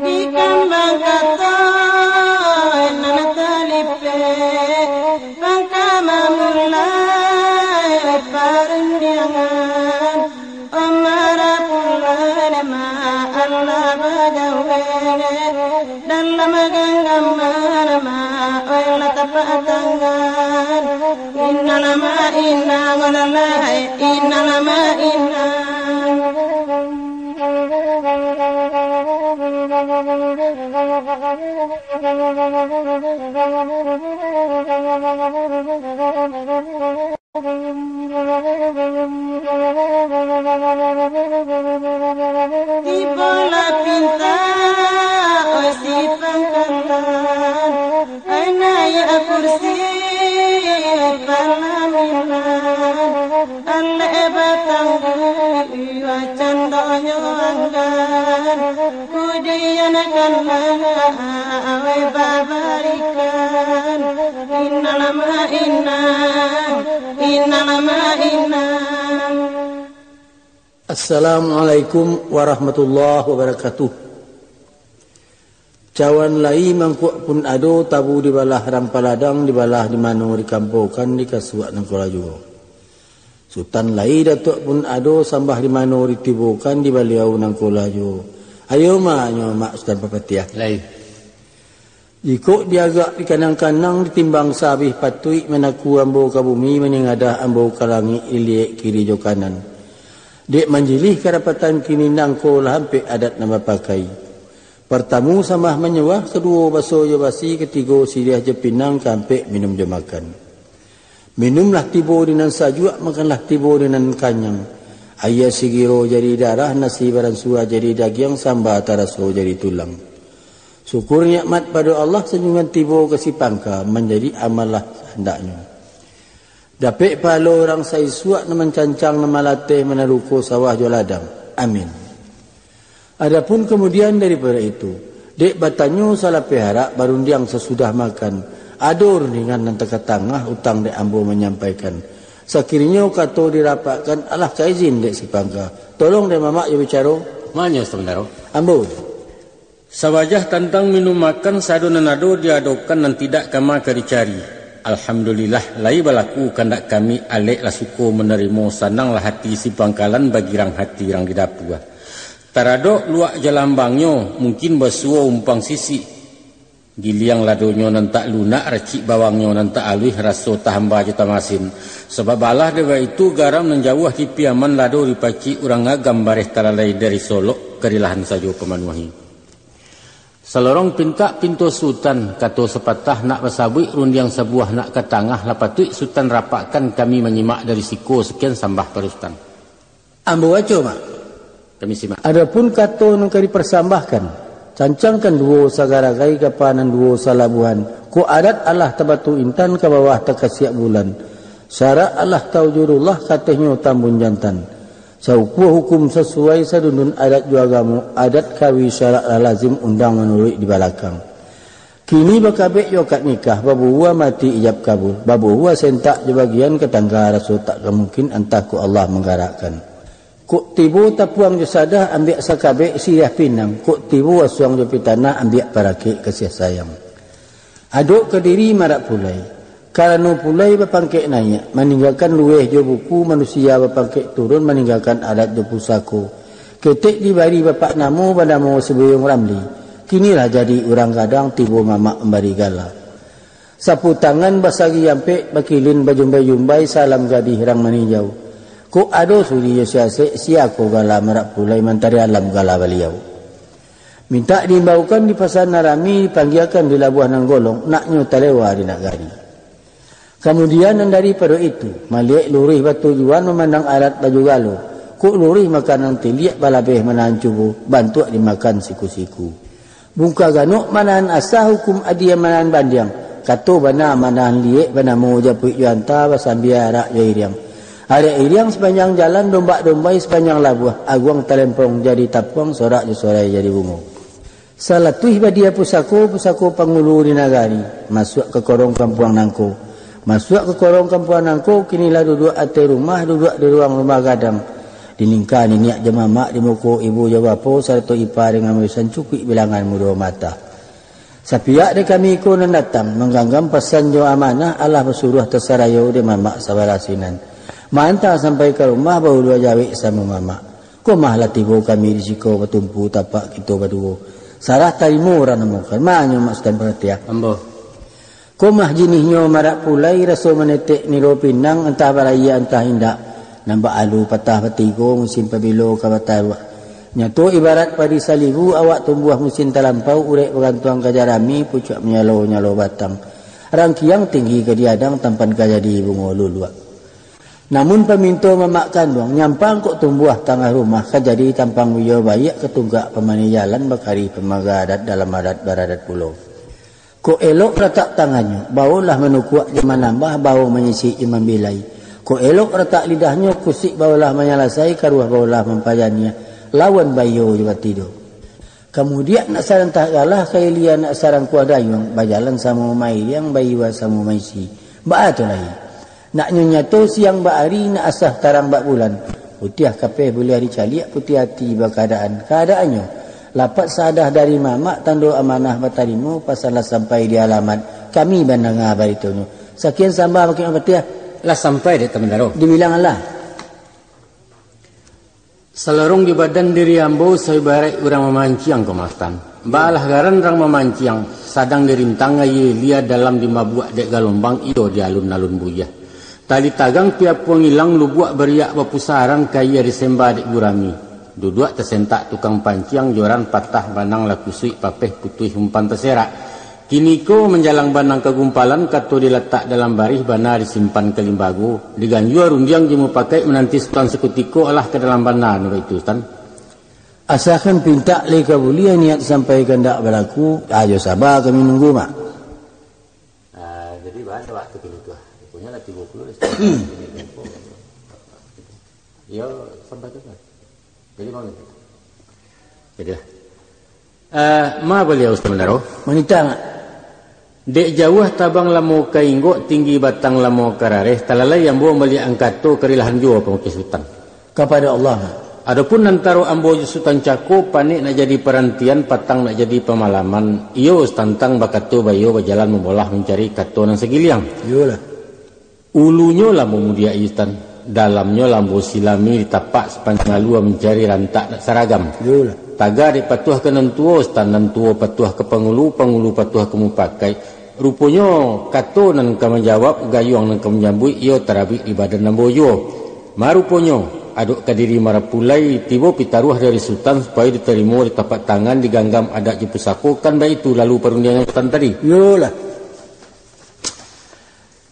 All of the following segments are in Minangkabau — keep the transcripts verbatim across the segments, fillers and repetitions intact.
Di kambang kato nan talipek, mangka mamulai parundiangan. Omara pulai ma Allah bajawek, dalam ganggaman ma oilah tapatangan. Inna lama inna ngonalai, inna lama inna. Tibolah pinta, oi si pangkalan, ai naiak kursi palaminan, alek batangguah candonyo anggan. Kudian kan awai babarikan. Inna lama inna, inna lama inna. Assalamualaikum warahmatullahi wabarakatuh. Cawan lai mangkuak pun ado, tabu dibalah rampaladang, dibalah di mano dikampokan, dikasuak nangko lah juo. Sutan lai datuak pun ado, sambah di mano ditibokan, di baliau nangko lah juo. Ayo ma, nyo mak Sutan Papatiah. Lai. Jikok diagak dikanang-kanang, ditimbang sabih patuik, manaku ambo ka bumi, maningadah ambo ka langik, diliek kiri jo kanan. Dek manjilih karapatan kini, nangko lah ampek adat nan bapakai. Partamu sambah manyambah, kaduo baso jo basi, katigo siriah jo pinang, kaampek minum jo makan. Minumlah tibo di nan sajuak, makanlah tibo di nan kanyang. Aia sigiro jadi darah, nasi baransua jadi dagiang, samba taraso jadi tulang. Syukur nikmat pado Allah, sanjuangan tibo ka si pangka, manjadi amal lah sahandaknyo. Dapek pahalo urang saisuak, nan mancancang, nan malateh, manaruko sawah jo ladang. Amin. Adapun kamudian daripado itu, dek batanyo salapeh arak, barundiang sasudah makan, ado rundingan nan takatangah, utang dek ambo manyampaikan. Sakirinyo kato dirapakkan, alah ka izin dek si pangka. Tolong dek mamak jo bicaro. Manyo, Sutan Bendaro. Ambo. Sabajah tantang minum makan, sado nan ado diadokan, nan tidak kama ka dicari. Alhamdulillah, lai balaku kandak kami, alek lah suko manarimo, sananglah hati si pangkalan, bagirang hati rang di dapua. Taradok luak jalambangnyo, mungkin basuo umpang sisik. Giliang ladonyo nan tak lunak, racik bawangnyo nan tak aluih, raso tahamba jo tamasin. Sabab alah dek baitu, garam nan jauah dipiaman, lado dipacik urang agam, bareh talalai dari Solok, ka dilahan sajo pamanuahi. Salorong pintak pinto Sutan, kato sapatah nak basabuik, rundiang sabuah nak ka tangah, lah patuik Sutan rapakkan, kami manyimak dari siko, sakian sambah pado Sutan. Ambo baco, Mak. Kami simak. Adopun kato nan ka diparsambahkan, cancangkan duo sagaragai, kapa nan duo salabuhan, kok adat alah tabatu intan, ka bawah takasiak bulan, syarak alah taujurullah, katehnyo tambun jantan. Saukua hukum sasuai, sadundun adat jo agamo, adat kawi syarak lah lazim, undang manuruik di balakang. Kini bakabek jo akad nikah, babuhua mati ijab kabul, babuhua sentak jo bagian, ka tangga raso tak ka mungkin, antah kok Allah manggarakkan. Kok tibo tapuang jo sadah, ambiak sakabek siriah pinang, kok tibo asuang jo pitanah, ambiak parakek kasiah sayang. Adok ka diri marak pulai, karano pulai bapangkek naiak, maninggakan lueh jo buku, manusia bapangkek turun, maninggakan adat jo pusako. Ketek dibari bapak namo, banamo Sibuyuang Ramli, kini lah jadi urang gadang, tibo mamak mambari gala. Sapu tangan basagi ampek, bakilin bajumbai-jumbai, salam gadih rang maninjau. Kok ado sudi jo siasek, sia ko gala marak pulai, mantari alam gala baliau. Mintak diimbaukan di pasa nan rami, dipanggiakan di labuah nan golong, naknyo talewa di nagari. Kamudian nan daripado itu, maliek luruih batujuan, mamandang adat baju galo. Kok luruih makanan tiliak, balabeh manahan cubo, bantuak dimakan siku-siku. Bungka ganok manahan asah, hukum adia manahan bandiang, kato bana manahan liek, banamo japuik jo anta, basambia arak jo iriang. Arak iriang sapanjang jalan, dombak dombai sapanjang labuah, aguang talempong jadi tapuang, sorak jo sorai jadi bungo. Salatuih badia pusako, pusako pangulu di nagari, masuak ka korong kampuang nangko. Masuak ka korong kampuang nangko, kini lah duduak ateh rumah, duduak di ruang rumah gadang. Di ningka niniak jo mamak, di muko ibu jo bapo, sarato ipa dengan murisan cukuik bilangan mudo mata. Sapiak dek kami ko nan datang, mangganggam pasan jo amanah, alah basuruah tasarayo dek mamak sabalah sinan. Maanta sampai ka rumah, baulua jawek samo mamak. Ko mah lah tibo kami di siko batumpu tapak kito baduo. Sarah tarimo urang namokan. Manyo Mak Sutan Paratiah. Ambo. Ko mah jinihnyo marak pulai, raso manetek niro pinang, antah balayia antah indak. Nan bak alu patah batigo, musim pabilo ka bataruak. Nyato ibarat padi salibu, awak tumbuah musim talampau, urek bagantuang ka jarami, pucuak manyalo-nyalo batang. Rangkiang tinggi ka diadang, tampan ka jadi bungo luluak. Namun paminto mamak kanduang, nyampang kok tumbuah tangah rumah, ka jadi tampang buyo baiak, ka tunggak pamani jalan, bakari pamaga adat, dalam adat baradat pulo. Kok elok ratak tangannyo, baolah manukuak jo manambah, bao manyisik jo mambilai. Kok elok ratak lidahnyo, kusuik baolah manyalasai, karuah baolah mampajaniah, lawan baiyo jo batido. Kamudiak nak sarantah galah, kailia nak sarangkuah dayuang, bajalan samo mairiang, baiwa samo maisi. Baa tu lai? Naknyo nyato siang bak ari, nak asah tarang bak bulan. Putiah kapeh buliah dicaliak, putiah ati bakaadaan. Kaadaannyo, lapat saadah dari mamak, tando amanah batarimo, pasan lah sampai di alamat, kami mandanga baritonyo. Sakian sambah bakeh Mak Patiah. Lah sampai dek Tamandaro? Dibilang alah. Salorong di badan diri ambo, saibaraik urang mamanciang, Komandan. Baalah garan urang mamanciang, sadang dirintang aia lia, dalam dimabuak dek galombang, iyo di alun-alun buyah. Tali tagang piapuang ilang, lubuak bariak bapusarang, kaia disemba dek gurami. Duduak tasentak tukang panciang, joran patah banang lah kusuik, papeh putuih umpan taserak. Kiniko manjalang banang ka gumpalan, kato dilatak dalam barih, bana disimpan ka limbago. Diganjua rundiang jo mupakaik, mananti Sutan sakutiko, alah ka dalam bana nan baitu, Sutan. Asakan pintak lai ka buliah, niat sampai kandak balaku, ajo saba kami nunggu, Mak. Ah, jadi baa wakatu kini tu, ah? Ruponyo lah tigo puluah lah. Iyo, sampai tu lah. Jadi, mau gitu. Jadi lah. Eh, ma baliau, Sutan Mandaro? Manitah, Mak. Dek jauah tabang lamo ka inggok, tinggi batang lamo ka rareh, talalai ambo maliek angkato, karilahan juo pamukik Sutan. Kapado Allah, Mak. Adopun antaro ambo jo Sutan cako, panek nak jadi parantian, patang nak jadi pamalaman, iyo satantang bakato baiyo, bajalan mambolah mancari kato nan sagiliang. Iyolah. Ulunyo lah mamudiak, Sutan, dalamnyo lah ambo silami, ditapak sapanjang alua mancari rantak nak saragam. Iyolah. Taga dek patuah ka nan tuo, Sutan, nan tuo patuah ka pangulu, pangulu patuah ka mupakaik. Ruponyo kato nan ka manjawab, gayuang nan ka manyambuik, iyo tarabik di badan ambo juo. Ma ruponyo, adok ka diri marapulai, tibo pitaruah dari Sutan, supayo ditarimo, ditapak tangan, diganggam adat jo pusako, kan baitu lalu parundiangan Sutan tadi. Iyolah.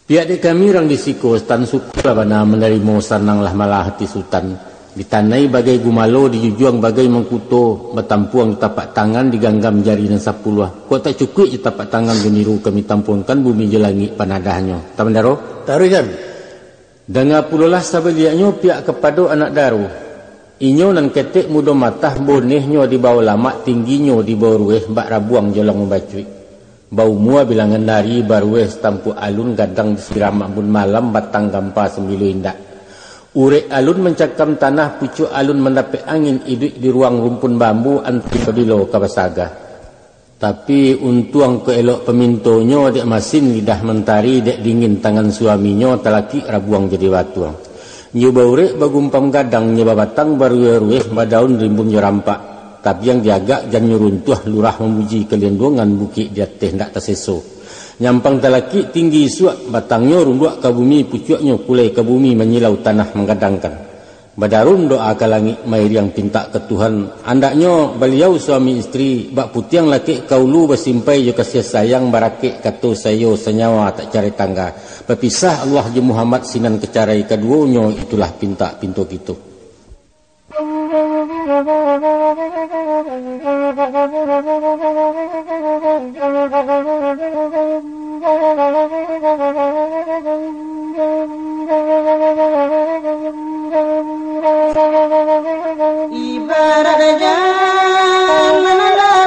Pihak dek kami urang di siko, Sutan, syukurlah bana manarimo, sananglah malah ati Sutan. Ditanai bagai gumalo, dijujuang bagai mangkuto, batampuang ditapak tangan, diganggam jari nan sapuluah. Kok tak cukuik jo tapak tangan jo niru, kami tampuangkan bumi jo langik panadahnyo. Tamandaro? Taruihkan. Danga pulolah sabaliaknyo pihak kapado anak daro. Inyo nan ketek mudo matah, bonehnyo di bawah lamak, tingginyo di bawah rueh, bak rabuang jolong mambacuik. Baumua bilangan ari, barueh satampuak alun, gadang disiram ambun malam, batang gampa sambilu indak. Urek alun mancakam tanah, pucuak alun mandapek angin, iduik di ruang rumpun bambu, anti pabilo ka basaga. Tapi, untuang kok elok pamintonyo, dek masin lidah mantari, dek dingin tangan suaminyo, talakik rabuang jadi batuang. Nyo baurek bagumpam gadang, nyo babatang barueh-rueh, badaun rimbun jo rampak. Tabiang diagak jan nyo runtuah, lurah mamuji kalian dongan, bukik di ateh ndak taseso. Nyampang talakik tinggi isuak, batangnyo runduak ka bumi, pucuaknyo kulai ka bumi, manyilau tanah manggadangkan. Badarum doa ka langik, mairiang pintak ka Tuhan. Andaknyo baliau suami isteri, bak putiang lakek ka ulu, basimpai jo kasiah sayang, barakek kato saiyo, sanyawa tak carai tangga. Bapisah Allah jo Muhammad, sinan ka carai kaduonyo, itulah pintak pinto kito. Ibarat jalan lah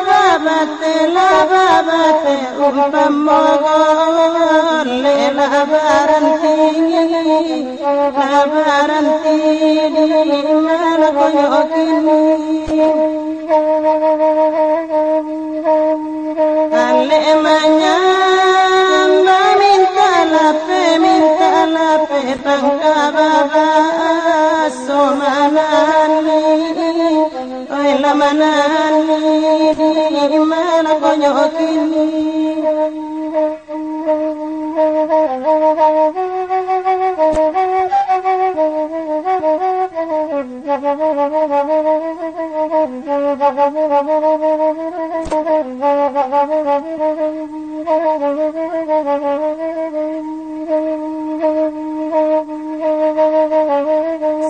Lek manyambah mintak lapeh, mintak lapeh pangka babaso manani. Oi lah manani, di mana konyo kini?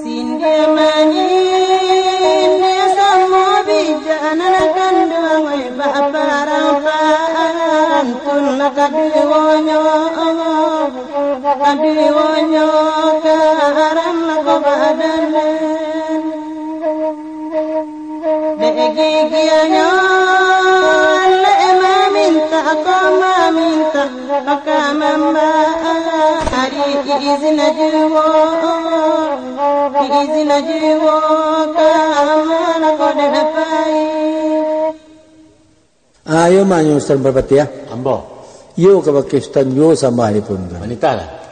Sindia manyindia samo bijak nan kanduang, oi, baparang pantun lah kaduonyo, kaduonyo karam lah ko badanan. Dek gigianyo lek mamintak ko mamintak, maka mambari izin juo, izin juo ka mana ko dek pai. Ayo manyo Sutan Parpatiah. Ambo. Iyo ka bakeh Sutan juo sambah dipun kan. Manitahlah.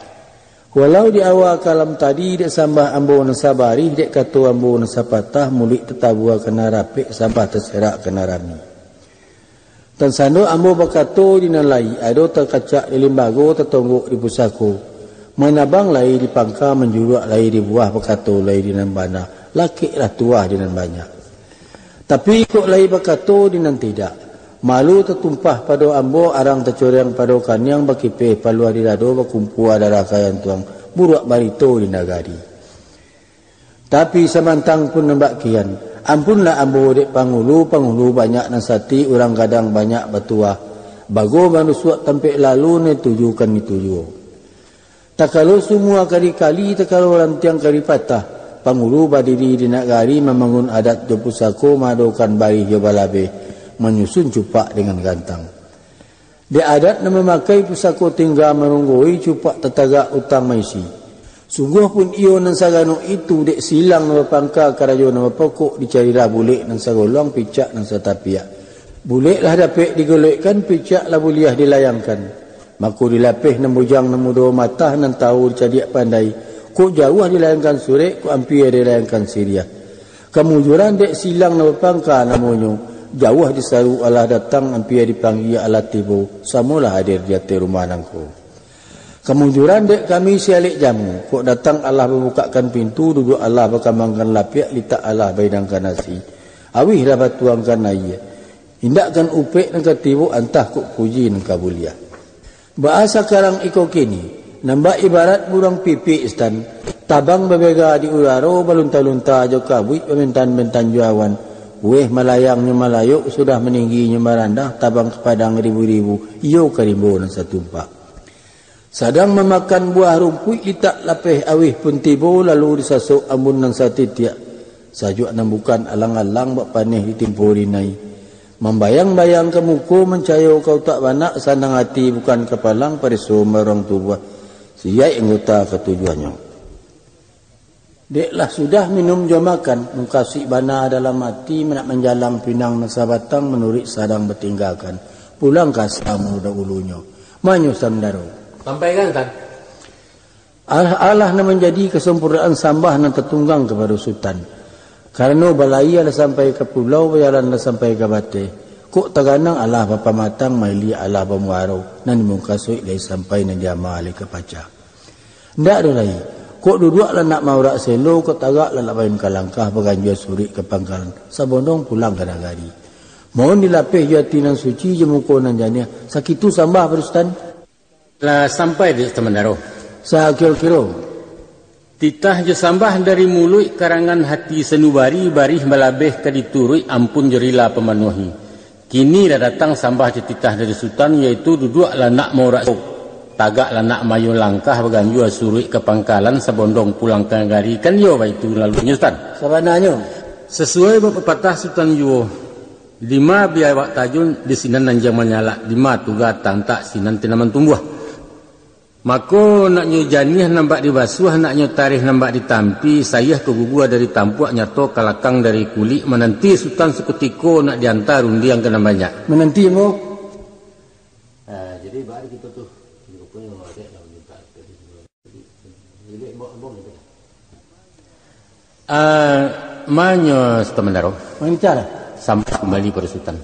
Walau di awa kalam tadi, dek sambah ambo nan sabarih, dek kato ambo nan sapatah, muluik tatabua ka nan rapek, sambah taserak ka nan rami. Tan sando ambo bakato di nan lai, ado takacak di limbago, tatonggok di pusako. Manabang lai di pangka, manjuruak lai di buah, bakato lai di nan bana, lakeklah tuah di nan banyak. Tapi kok lai bakato di nan tidak, malu tatumpah pado ambo, arang tacoreng pado kaniang, bakipeh paluah di dado, bakumpua darah ka jantuang, buruak barito di nagari. Tapi samantang pun nan bak kian, ampunlah ambo dek pangulu, pangulu banyak nan sati, urang gadang banyak batuah, bago manusuak tampek lalu, nan dituju kan itu juo. Takalo sumua ka dikali, takalo rantiang ka dipatah, pangulu badiri di nagari, mambangun adat jo pusako, maadokan barih jo balabeh, manyusun cupak dengan gantang. Dek adat nan mamakai, pusako tingga marunggoi, cupak tatagak utang maisi. Sungguah pun iyo nan sagano itu, dek silang nan bapangka, karajo nan bapokok, dicarilah bulek nan sagoluang, picak nan satapiak. Bulek lah dapek digolekkan, picak lah buliah dilayangkan. Mako dilapeh nan bujang nan mudo, matah nan tawu dicadiak pandai, kok jauah dilayangkan surek, kok ampia dilayangkan siriah. Kamujuran dek silang nan bapangka namonyo, jauah disaru alah datang, ampia dipanggia alah tibo, samolah hadir di ateh rumah nangko. Kamujuran dek kami sialek jamu, kok datang alah babukakkan pintu, duduak alah bakambangkan lapiak, litak alah bahidangkan nasi, awih lah batuangkan aia. Indakkan upek nan ka tibo, antah kok puji nan ka buliah. Baa sakarang iko kini, nan bak ibarat buruang pipik Sutan, tabang babega di udaro, balunta-lunta jo kabuik, bamentan-bentan jo awan. Uweh malayang nyo malayok, sudah maninggi nyo marandah, tabang ka padang ribu-ribu, iyo ka rimbo nan satumpak. Sadang mamakan buah rumpuik, litak lapeh awih pun tibo, lalu disasok ambun nan satitiak. Sajuak nan bukan alang-alang, bak paneh ditimpo rinai. Mambayang-bayang ka muko, mancayo ka utak banak, sanang ati bukan kapalang, pareso mambaruang tubuah, siyaik anggota katujuahnyo. Dek lah sudah minum jo makan, mukasuik bana dalam ati, nak manjalang pinang nan sabatang, manuruik sadang batinggakan, pulang ka asa mula dahulunyo. Manyo Sutan Bendaro. Sampaikan, Sutan. Alah, alah nan manjadi kasampurnaan sambah nan tatunggang kapado Sutan. Karano balayia lah sampai ka pulau, bajalan lah sampai ka bateh. Kok taganang alah bapamatang, mailiak alah bamuaro, nan dimukasuik lai sampai, nan diama lai ka pacah. Ndak ado lai. Kok duduak lah nak maurak selo, kok tagak lah nak bayun ka langkah, baganjua suruik ka pangkalan, sabondong pulang ka nagari. Mohon dilapeh jo ati nan suci, jo muko nan janiah, sakitu sambah pado Sutan. Lah sampai di Sutan Bendaro. Sakiro-kiro. Titah jo sambah dari muluik, karangan hati sanubari, barih balabeh ka dituruik, ampun jo rila pamanuahi. Kini lah datang sambah jo titah dari Sutan, yaitu duduak lah nak maurak, tagak lah nak mayun langkah, baganjua suruik ka pangkalan, sabondong pulang ka nagari, kan iyo baitu lalunyo, Sutan? Sabananyo. Sasuai bak papatah Sutan juo, dima biawak tajun, di sinan anjiang manyalak, dima tuga tantak, sinan tanaman tumbuah. Mako, naknyo janiah nan bak dibasuah, naknyo tareh nan bak ditampi, sayah ka gugua dari tampuak, nyato kalakang dari kulik, mananti Sutan sakutiko, nak dianta rundiang ka nan banyak. Mananti mo? Bari kito tu, ruponyo dek lah minta tadi. Jadi, jadi, ambo, ambo minta. Ah, manyo Sutan Mandaro. Mangecek lah. Sambah kumbali pado Sutan.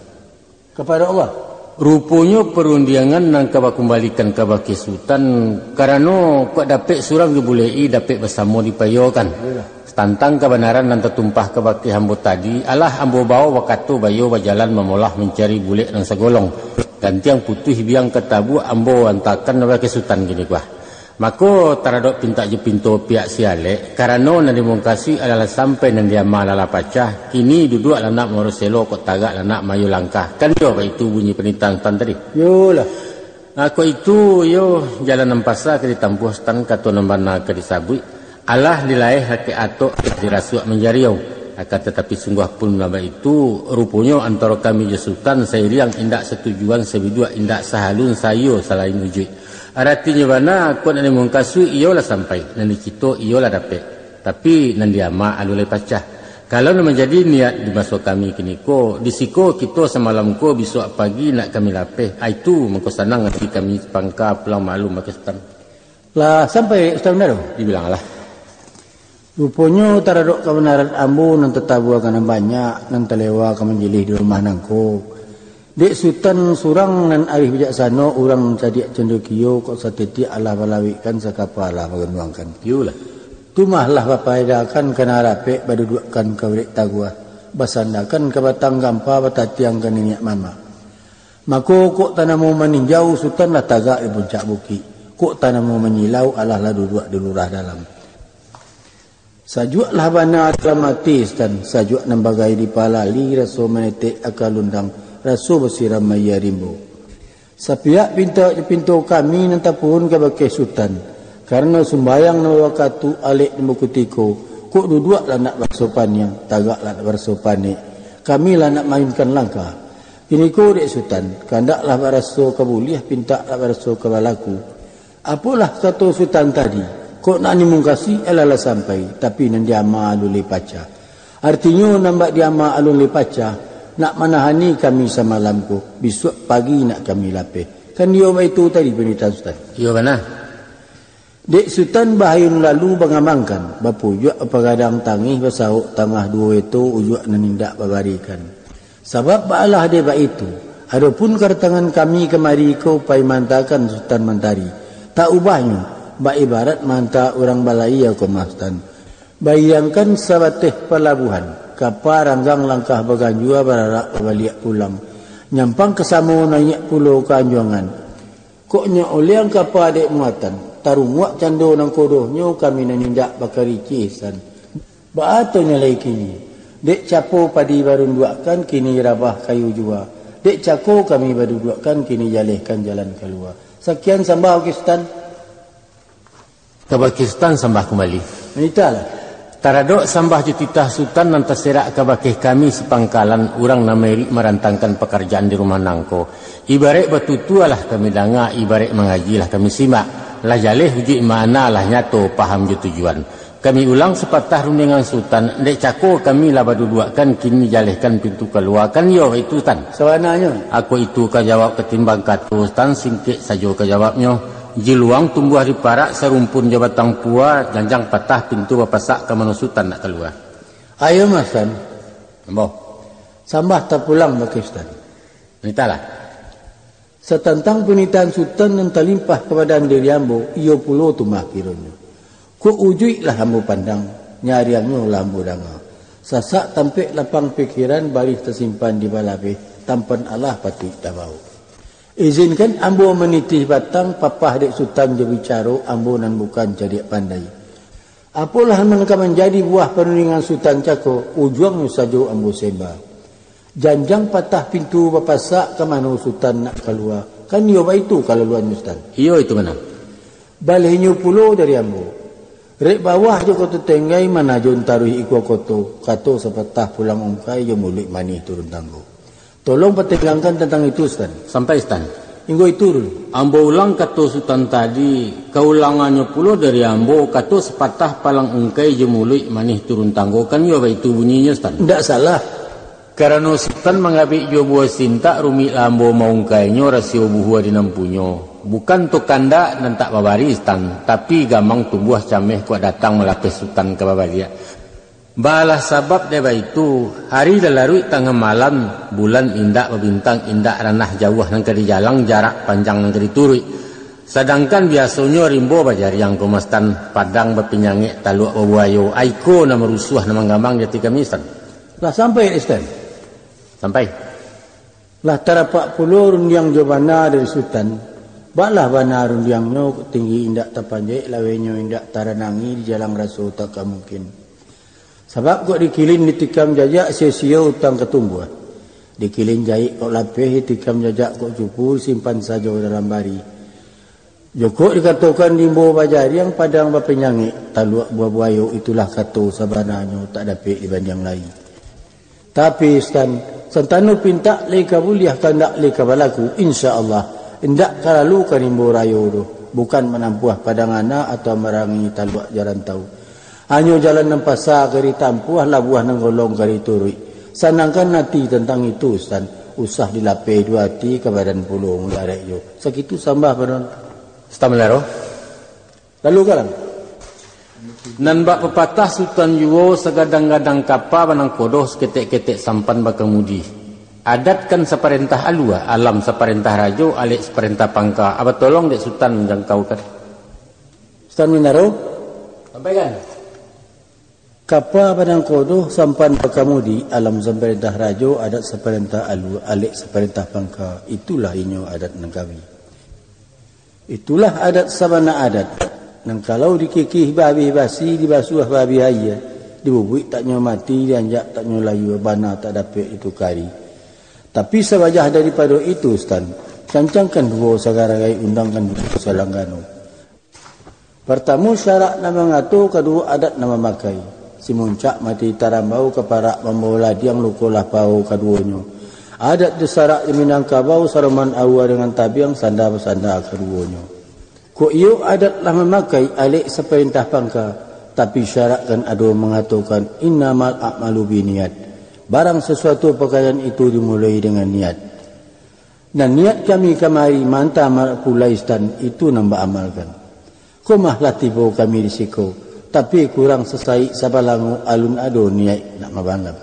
Kapado Allah. Ruponyo parundiangan nan ka bakumbalikan kabake Sutan, karano kok dapek surang dibuleki, dapek basamo dipayokan. Iyolah. Tantang kabanaran nan tatumpah kabake ambo tadi, alah ambo bawo bakato bayo bajalan mamolah mancari bulek nan sagolong. Gantiang putuih biang ka tabuak ambo antakan kabake Sutan kini ko ah. Mako, taradok pintak jo pinto pihak si alek, karano nan dimungkasuik alah lah sampai, nan diama alah lah pacah, kini duduak lah nak maurus selo, kok tagak lah nak mayo langkah. Kan iyo baitu bunyi panitahan Sutan tadi? Iyolah. Ah, kok itu, iyo, jalan nan pasa ka ditampuah Sutan, kato nan bana ka disabuik, alah dilaeh lakek atok, alah dirasuak manjariau. Akan tatapi sungguah pun lah baitu, ruponyo antaro kami jo Sutan sairiang indak satujuan, sabiduak indak sahalun, saiyo salain ujuik. Aratinyo bana, kok nan dimungkasuik iyo lah sampai, nan dicito iyo lah dapek, tapi nan diama alun lai pacah. Kalau nan manjadi niat di maso kami kini ko, di siko kito samalam ko, bisuak pagi nak kami lapeh, aitu mangko sanang ati kami, pangka pulang maklum bakeh Sutan. Lah sampai Sutan Mandaro? Dibilang lah. Ruponyo taradok kabanaran ambo nan tatabua ka nan banyak, nan talewa ka manjilih di rumah nangko. Dek Sutan surang nan arih bijaksano, urang cadiak candokio, kok satitiak alah balawikkan, sakapa alah baganduangkan. Iyolah. Tumah lah bapaedakan, ka nan rapek baduduakkan ka urek taguah, basandakan ka batang gampa, batatiang ka niniak mamak. Mako, kok tanamo maninjau, Sutan lah tagak di puncak bukik, kok tanamo manyilau, alah lah duduak di lurah dalam. Sajuak lah bana dalam ati Sutan, sajuak nan bagai dipalali, raso manetek aka lundang, raso basiram aia rimbo. Sapiak pintak jo pinto kami nan tapuhun kabake Sutan, karano sumbayang nan bawakatu, alek nan bakutiko, kok duduak lah nak baraso paniang, tagak lah nak baraso panek, kami lah nak maayunkan langkah. Kiniko dek Sutan, kandak lah baraso ka buliah, pintak lah baraso ka balaku. Apolah kato Sutan tadi, kok nak dimungkasuik alah lah sampai, tapi nan diama alun lai pacah. Artinyo, nan bak diama alun lai pacah, nak manahani kami samalam ko, bisuak pagi nak kami lapeh. Kan iyo baitu tadi panitahan Sutan? Iyo bana. Dek Sutan baayun lalu bangamangkan, bapujuak bapagadang tangih, basahok tangah duo eto, ujuak nan indak babarikan. Sabab baalah dek baitu, adopun kadatangan kami kamari ko pai maantakan Sutan Mantari, tak ubahnyo, bak ibarat maanta urang balayia ko mah Sutan. Bayangkan sabateh palabuahan, kapa ranggang langkah baganjua, bararak babaliak pulang, nyampang ka samo naiak pulo ka anjuangan. Kok nyo oleang kapa dek muatan, tarunguak cando nan kodohnyo, kami nan indak bakaricih Sutan. Baa tu nyo lai kini? Dek capo padi barunduakkan, kini rabah kayu jua. Dek cako kami baduduakkan, kini jalehkan jalan kalua. Sakian sambah, Sutan. Kabake Sutan sambah kumbali. Manitahlah. Taradok sambah jo titah Sutan nan taserak kabake kami sapangkalan urang nan mairik marantangkan pakarajaan di rumah nangko. Ibaraik batutua lah kami danga, ibaraik mangaji lah kami simak. Lah jaleh ujuik makna, lah nyato paham jo tujuan. Kami ulang sapatah rundiangan Sutan, dek cako kami lah baduduakkan, kini jalehkan pintu kalua, kan iyo baitu, Sutan? Sabananyo. Ako itu ka jawab katimbang kato, Sutan, singkek sajo ka jawabnyo. Jiluang tumbuah di parak, sarumpun jo batang pua, janjang patah pintu bapasak, ka mano Sutan nak kalua? Ayo mah, Sutan. Ambo. Sambah tapulang bakeh Sutan. Nitahlah. Satantang panitahan Sutan nan talimpah kapadaan diri ambo, iyo pulo tu mah kironyo. Kok ujuik lah ambo pandang, nyariangnyo lah ambo danga. Sasak tampek lapang pikiran, barih tasimpan di balabeh, tampan alah patuik tabao. Izinkan ambo manitih batang, papah dek Sutan jo bicaro, ambo nan bukan cadiak pandai. Apolah nan ka manjadi buah parundingan Sutan cako, ujuangnyo sajo ambo sembah. Janjang patah pintu bapasak, ka mano Sutan nak kalua? Kan iyo baitu kalaluannyo, Sutan? Iyo itu bana. Balehnyo pulo dari ambo. Rek bawah jo Koto Tenggai, manajon taruih ikua koto, kato sapatah pulang ungkai, jo muluik manih turun tanggo. Tolong patenggangkan tantang itu, Sutan. Sampai, Sutan. Inggo itu dulu. Ambo ulang kato Sutan tadi, kaulangannyo pulo dari ambo, kato sapatah palang ungkai, jo muluik manih turun tanggo, kan iyo baitu bunyinyo, Sutan? Indak salah. Karano Sutan mangabek juo buah sintak, rumik lah ambo maungkainyo, rasio buhua di nan punyo. Bukan tu kandak nan tak babari, Sutan, tapi gamang tumbuah cameh kok datang malapeh Sutan ka babaliak. Balah sabab dek baitu, hari lah laruik tangah malam, bulan indak babintang, indak ranah jauah nan ka dijalang, jarak panjang nan ka dituruik. Sadangkan biasonyo rimbo bajariang ko mah, Sutan, padang bapinyangek, taluak babuayo, aiko nan marusuah, nan manggamang di ati kami, Sutan. Lah sampai, Sutan? Sampai. Lah tarapak pulo rundiang jo bana dari Sutan, baklah bana rundiangnyo, kok tinggi indak tapanjek, lawenyo indak taranangi, dijalang raso tak ka mungkin. Sabab kok dikilin ditikam jajak, sio-sio utang ka tumbuah. Dikilin jaik kok lapeh, ditikam jajak kok cupu, disimpan sajo dalam bari. Jokok dikatokan rimbo bajariang, padang bapinyangek, taluak buah buayo, itulah kato sabananyo, tak dapek dibandiang lai. Tapi, Sutan, santano pintak lai ka buliah, kandak lai ka balaku, insya Allah, indak ka lalu ka rimbo rayo doh, bukan manampuah padang anak atau marangi taluak jarantau. Hanyo jalan nan pasa ka ditampuah, labuah nan golong ka dituruik. Sanangkan ati tantang itu, Sutan, usah dilapeh duo ati, ka badan pulo mudarek jo. Sakitu sambah pado Sutan Mandaro. Lalu kalang. Nan bak papatah Sutan juo, sagadang-gadang kapa banangkodoh, saketek-ketek sampan bakamudi. Adat kan saparentah alua, alam saparentah rajo, alek saparentah pangka. Aba tolong dek Sutan manjangkaukan. Sutan Mandaro. Sampaikan. Kapa banangkodoh, sampan bakamudi, alam saparentah rajo, adat saparentah alua, alek saparentah pangka, itulah inyo adat Nangkawi. Itulah adat sabana adat, nan kalau dikikih babih basi, dibasuah babih aia, dibubuik tak nyo mati, dianjak tak nyo layua, bana tak dapek ditukari. Tapi sabajah daripado itu, Sutan, cancangkan duo sagaragai, undangkan duo salanggano. Partamo syarak nan mangato, kaduo adat nan mamakai. Simuncak mati tarambau, kaparak mambao ladiang, luko lah pao kaduonyo. Adat jo sarak di Minangkabau, saroman aua dengan tabiang, sanda basanda kaduonyo. Kok iyo adat lah mamakai, alek saparentah pangka, tapi syarak kan ado mangatokan, "Innamal a'malu binniat." Barang sasuatu pakaian itu dimuloi dengan niat. Nan niat kami kamari manta marak pulai, Sutan, itu nan baamalkan. Ko mah lah tibo kami di siko, tapi kurang sasaik sabalango, alun ado niaik nak mabalam.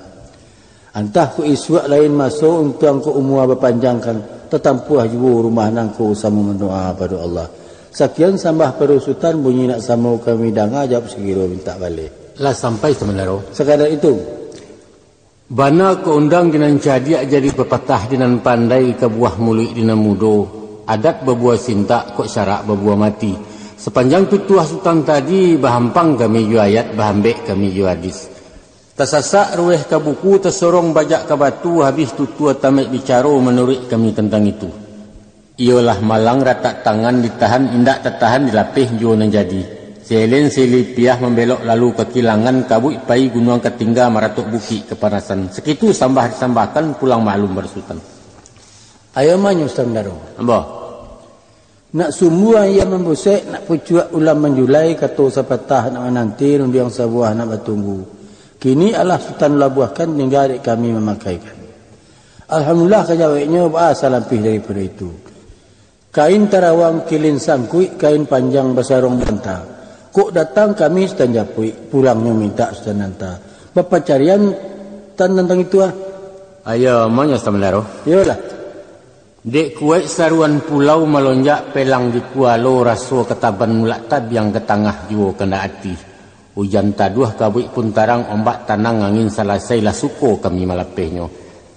Antah ko isuak lain maso, untuang ko umua bapanjangkan, tatampuah juo rumah nangko samo mandoa pado Allah. Sakian sambah pado Sutan, bunyi nak samo kami danga, jawab sagiro mintak baleh. Lah sampai Sutan Mandaro. Sakadar itu. Bana ko undang di nan cadiak, jadi papatah di nan pandai, ka buah muluik di nan mudo, adat babuah sintak, kok syarak babuah mati. Sapanjang pituah Sutan tadi, bahampang kami jo ayat, bahambek kami jo hadis. Tasasak ruweh ka buku, tasorong bajak ka batu, habih tutua tamek bicaro, manuruik kami tantang itu. Iyolah malang ratak tangan, ditahan indak tatahan, dilapeh juo nan jadi. Selen sili piah mambelok lalu ka kilangan, kabuik pai gunuang ka tingga, maratok bukik kapanasan. Sakitu sambah disambahkan, pulang maklum pado Sutan. Ayo manyo Sutan Mandaro. Ambo. Nak sumbu aia mambusek, nak pucuak ulam manjulai, kato sapatah nak mananti, rundiang sabuah nak batunggu. Kini alah Sutan labuahkan, tingga dek kami mamakaikan. Alhamdulillah, ka jaweknyo, baa salampih daripado itu. Kain tarawang kilin sangkuik, kain panjang basarong banta. Kok datang kami Sutan japuik, pulangnyo mintak Sutan anta. Bapacarian tan tantang itu ah. Ayo, amonyo Sutan Mandaro. Iyolah. Dek kuaik saruan pulau malonjak, pelang di kualo, raso kataban mulak, tabiang ka tangah juo kandak ati. Ujan taduah, kabuik pun tarang, ombak tanang, angin salasai, lah suko kami malapehnyo.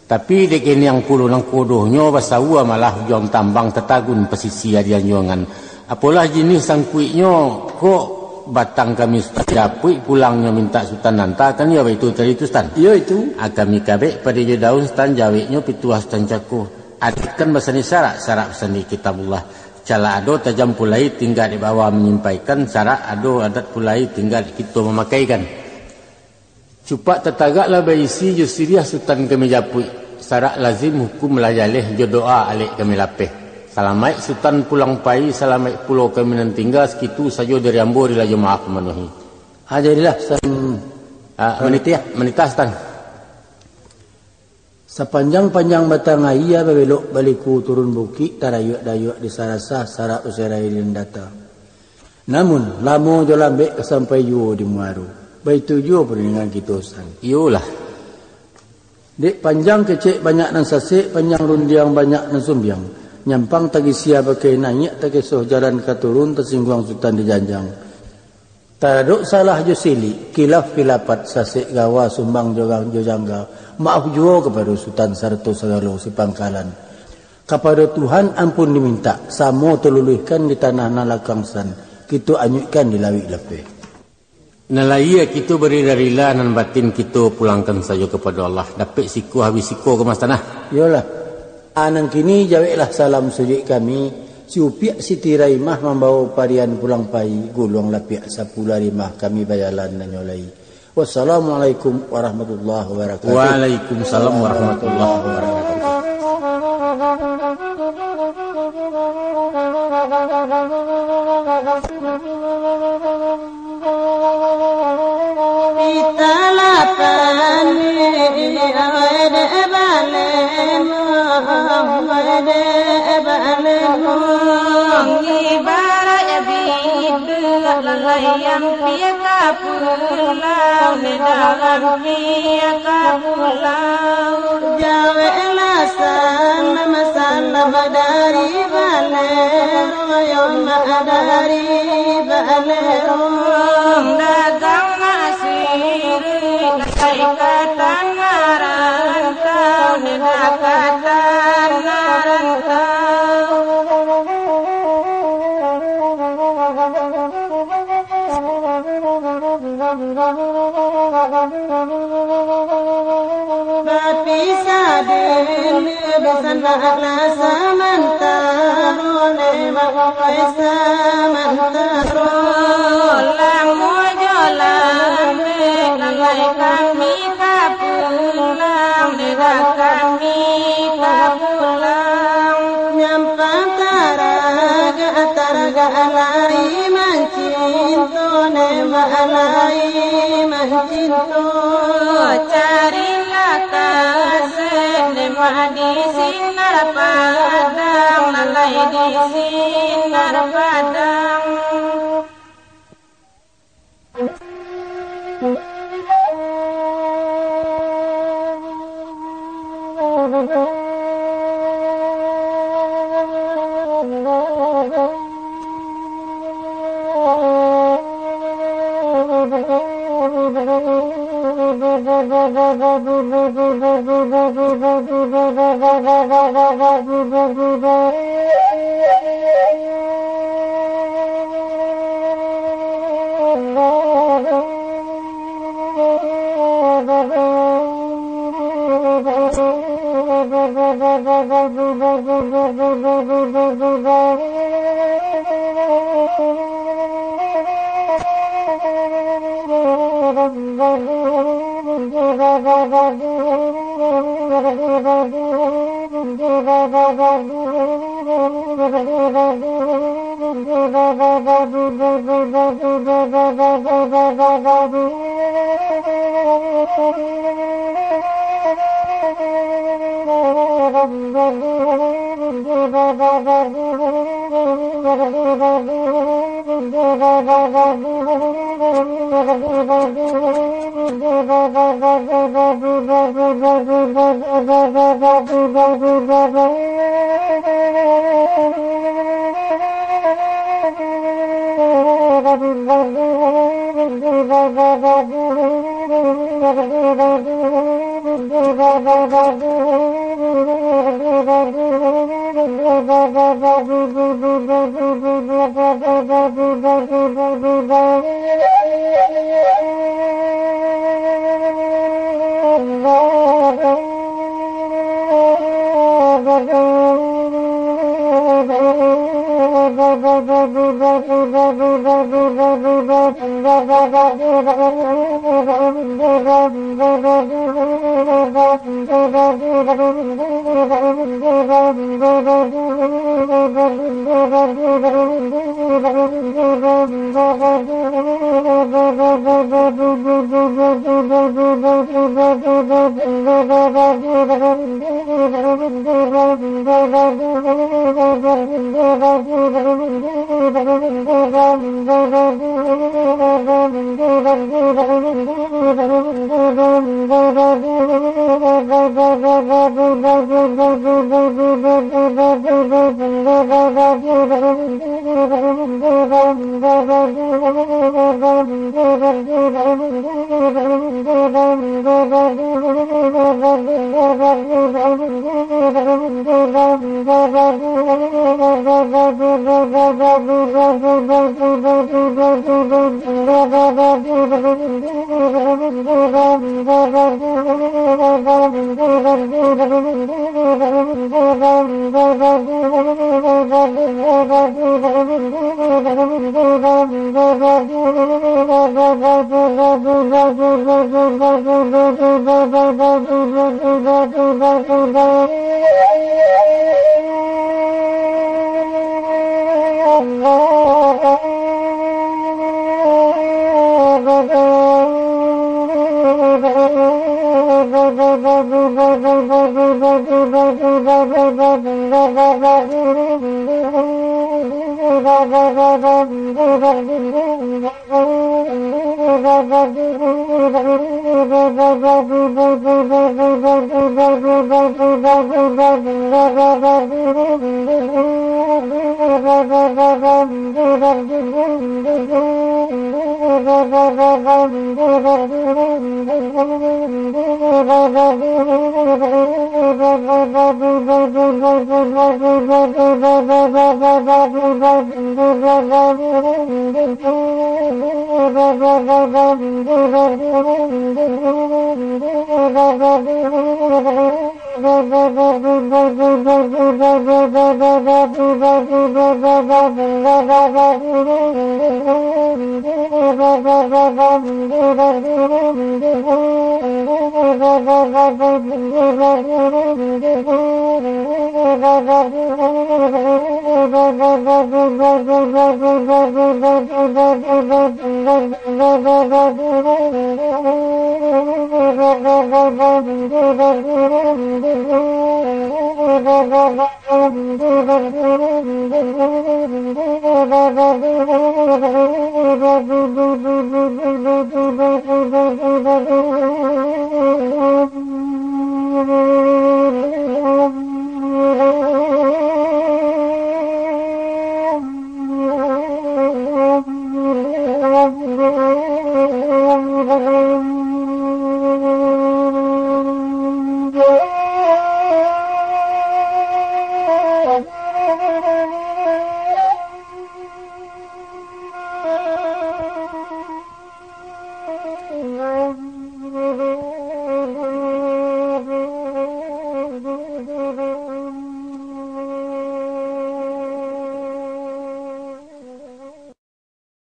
Tapi dek keniang pulo nangkodohnyo, basaua malah ujuang tambang, tatagun pasisia di anjuangan. Apolah jinih sangkuiknyo, kok batang kami Sutan japuik, pulangnyo mintak Sutan anta, kan iyo baitu tadi tu, Sutan? Iyo itu. Ah, kami kabek pado jo daun, Sutan, jaweknyo pituah Sutan cako. Adat kan basandi syarak, syarak basandi kitabullah. Calak ado tajam pulai, tingga dek bawa manyampaikan, syarak ado adat pulai, tingga dek kito mamakaikan. Cupak tatagaklah baisi, jo siriah Sutan kami japuik, syarak lazim hukum lah jaleh, jo doa alek kami lapeh. Salamaik Sutan pulang pai, salamaik pulo kami nan tingga, sakitu sajo dari ambo, rila jo maaf mamanuahi. Ah, jadilah Sutan. Ah, manit-, manitah, Sutan. Sapanjang-panjang batang aia babelok baliku turun bukik, tarayuak-dayuak di Sarasah, sarak usai raya di Landata. Namun, lamo jo lambek ka sampai juo di Muaro. Baitu juo pun dengan kito, San. Iyolah. Dek panjang kecek banyak nan sasek, panjang rundiang banyak nan sumbiang. Nyampang tagisia bakai naiak, takesoh jalan ka turun, tasingguang Sutan di janjang. Taradok salah jo silik, kilaf kilapat, sasek gawa, sumbang jo gang-, jo jangga. Maaf juo kapado Sutan sarato sagalo sipangkalan. Kapado Tuhan ampun dimintak, samo taluluihkan di tanah nan lakang, San, kito anyuikkan di lauik lapeh. Nan lahia kito barila-rila, nan batin kito pulangkan sajo kapado Allah. Dapek siko, habih siko, Kamas Tanah. Iyolah. A nan kini jaweklah salam sujuik kami, si Upiak Siti Raimah mambawo parian pulang pai, guluang lapiak sapuluah rimah kami bajalan nanyo lai. Wassalamualaikum warahmatullahi wabarakatuh. Waalaikumsalam warahmatullahi wabarakatuh. Pita lapan, awai dek balemo, awai dek balemo. Ibarat biduak lalai ampia ka pulau, ne dalam ampia ka pulau. Jaweklah salam, salam dari Balero, yo mak dari Balero. Dagang nasi, lai ka tanah rantau, ne dah ka tanah rantau. Bapisah dulu, basanaklah samantaro, lewat samantaro. Lamo jo lambek, lalai kami ka pulang, dek kami ka pulang. Nyampang taragak, taragak lai mancinto, ne mak lai mancinto. Carilah kasek, ne mak di sinar padang, lalai di sinar padang.